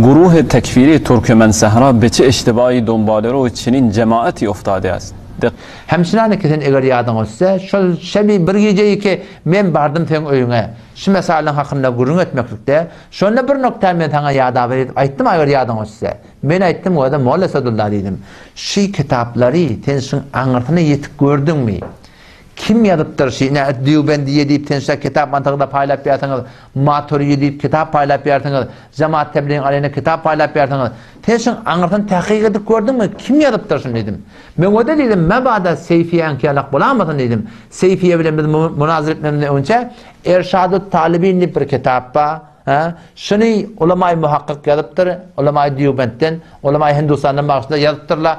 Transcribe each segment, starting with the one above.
گروه تکفیری ترکمن صحرا به چه اشتباهی دنبال رو چنین جماعتی افتاده است. Hemçinany ki sen eger ýadyňa düşse, şol şebi bir gije ki men bardym seň öýüňe, şu mesalyň hakynda gürrüň etmeklikde, şonda bir nokta men saňa ýadaber edip aýtdym eger ýadyňa düşse. Men aýtdym oda Molla Sadulla diýdim. Şy kitaplary sen şyň aňyrsyna ýetip gördüňmi? Kim ýazypdyr şy ine Dýubendiýe diýip sen şa kitap mantygynda paýlap ýarsyňyz, Maturiýe diýip kitap paýlap ýarsyňyz, Jamaat Tebligiň aleýhine kitap paýlap ýarsyňyz. Sen şyň aňyrsyny tahkyk edip gördüňmi? Kim ýazypdyr şuny diýdim. Men oda diýdim, mebada Seýfiýäňki ýalak bolamasyn diýdim. Seýfiýe bilen biz munazara etmemizden öňçä Erşadut Talibin diýip bir kitap bar. Hä? Şuny ulamaý muhakkyk ýazypdyr, ulamaý Dýubentden, ulamaý Hindustandan bagyşla ýazypdyrlar.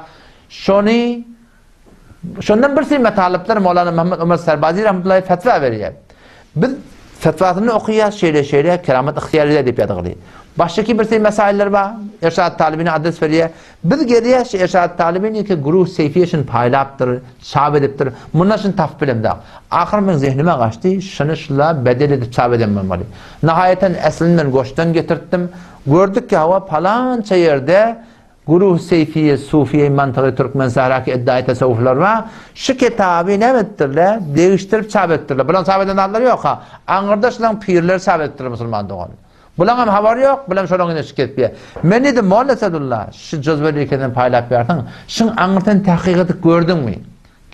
Şony Şondan bir sime talyplar Mowlana Muhammed Omar Serbazi rahmetullahi fetwa berýär. Biz fetwasyny okaýas, şeýle-şeýle keramat ygtyýar edýär diýip ýazgyly. Başdaky bir sime mesailler bar, Erşad Talybine adres berýär. Biz gelýäs şu Erşad Talybini ki guruh seýfiýe şuny paýlapdyr, çap edipdir. Mundan şuny tapyp bilemzok. Ahyr meň zehnime gaçdy, şuny şula bedel edip çap eden bolmaly. Nahaýatan eslini men goşdan getirtdim. Gördük ki hawa palança ýerde Guruh Seýfiýe Sufiýe mantygy Türkmen Sähraki eddaýy tesewwuflar bar. Şu kitaby näme edipdirler? Degişdirip çap edipdirler. Bulaň çap eden zatlary ýok ha. Aňyrda şulaň pirleri çap edipdirler musulman dogan. Bulaňam habary ýok, bulam şolaň ýüzüne çykyp gezipýär. Men diýdim, Molla Sedulla, şu jozweli ekenden paýlap ýarsyň, şuň aňyrsyny tahkyk edip gördüňmi?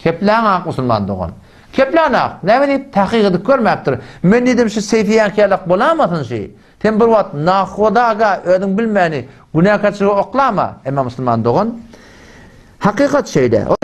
Kepläň-ak musulman dogan. Keplän-ak. Näme diýip tahkyk edip görmäpdir. Men diýdim, şu Seýfiýäňki ýalak bolamasyn şi? Sen bir wagt nahodaga özüň bilmäni günäkärçilige oklama, emma musulman dogan, hakykat şeýle.